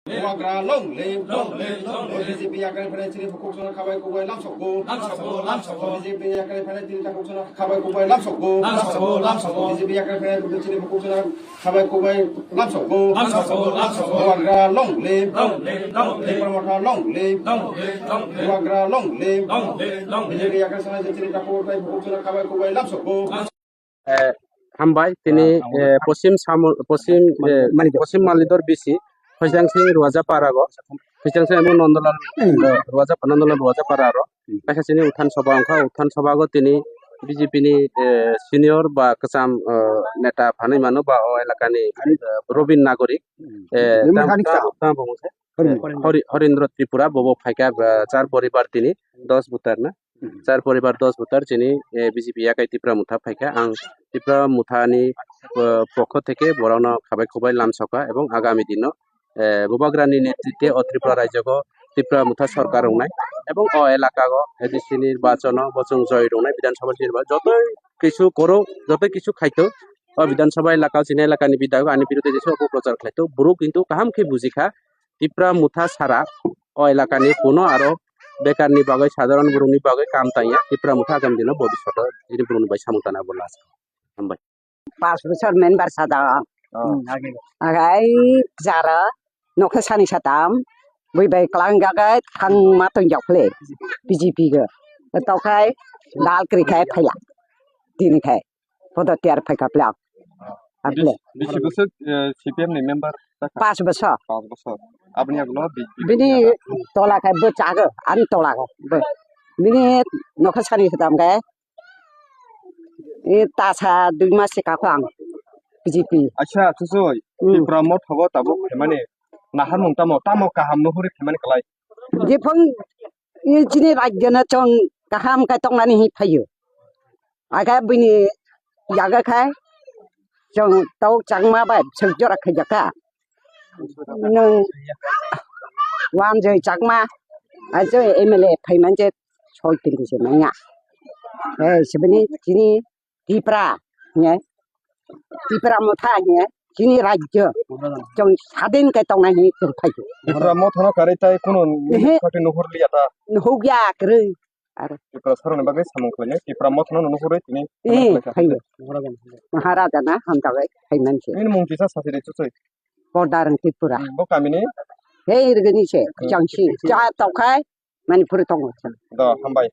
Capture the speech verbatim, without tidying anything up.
Bubagra long live. Long live, long live. B J P yakarwi phainai chini bukhuk chwngno khabai kubai lamsokgo. Lamsokgo, lamsokgo. B J P yakarwi phainai chini takhuk chwngno khabai kubai lamsokgo. Lamsokgo, lamsokgo. B J P yakarwi phainai chini bukhuk chwngno khabai kubai lamsokgo. Lamsokgo, lamsokgo. Bubagra long live. Long live, long live. Tipra Motha long live. Long live, long live. Bubagra long live. Long live, long live. B J P yakarwi phainai chini takhuk tei bukhuk chwngno khabai kubai lamsokgo. Eh, hambai, tini, eh, Posim Samul, Posim, eh, Malidor. Posim Malidor B C, Hoisang Singh Ruaja Parago, Hoisang Singh emo Nondolal, eh, Ruaja, Nondolal Ruaja Pararo, kaisa chini Uthan Sabha wngkha, Uthan Sabha go tini B J P ni, eh, senior ba kwcham, eh, neta phanwi mano ba o elakani, eh, Robin Nagorik, eh, Lemon tamo, Hanik tamo, Saha. Tamo bumung se? Horindra. Hori-, Horindra Tripura, bobo phaikha, eh, char poribar tini, dos voter na. Char poribar dos voter chini, eh, B J P yakai Tipra Motha phaikha. Ang Tipra Mothani, eh, pokho theke borokno khabai khubai lamsokha ebong agami dino, eh, Bubagrani netritwe o Tripura rajyogo Tipra Motha sorkar wngnai ebong o elakago A D C nirbachono bo chwng joi rwnai, Bidhan Sabha nirba-, jotoi kisu kwrwng, jotoi kisu khaito, o Bidhan Sabha elakao chini elakani bidhayok ani biruddhe jesa opoprochar khlaito, borok kintu kaham khe bujikha, Tipra Motha sara o elakani kuno aro bekarni bagwi, sadharon borokni bagwi kam tangya. Tipra Motha agam dino bobishoto chini borokni bai samung tana bo last. Hambai. Pas bosor member sada. Oh. Hmm, age. Agai jara nokha sani satam bui bai klang gagai thang ma tong jak phle B J P go. Tokhai dal kri khai phaila. Tini khai. Podo tiar phai kha plak. Apple. Bisi bosor, eh, C P M ni member ta kha? Pas bosor. Pas bosor. Aboni agno bi-, bi-, Bini tola khai bo chago, ani tola khai bo. Bini nokha sani sedam khai. E tasa dui mas se kakho ang B J P. Acha, chusoi. Hmm. Tipra Motha bo tabuk phaimani naharmung tamo, tamo kaham nuhuri phaimani kwlai. Jephang e chini rajyo no chwng kaham khe tongnani hi phaio. Aga bini yaga khai chwng tok Chakma bai bwswk jora khaijak kha. Nwng Wanjoi Chakma, ajo M L A phaiman je soi tin se manya. Eh, sibini chini Tipra, ne? Tipra Motha, ne? Chini rajyo. Chwng sadin khe tongnai hi chwng phaio. Tipra Motha no karwi tai kuno Ehe. Khati nuhur liya ta. Nuhuk ya kwrwi. Aro. Tipra saroni bagwi samung khlainai, Tipra Motha no nuhurwi tini Eh, samung khlaikha. Phaio. Maharaja na hamjabai phaiman se. Nini mung kisa sasi de chuchoi. Bordarang Tripura. Hmm, bo kamini? Hei, irgini se, Hmm. Jangsi. Cha tokhai, Manipur tongo. Do, hambai.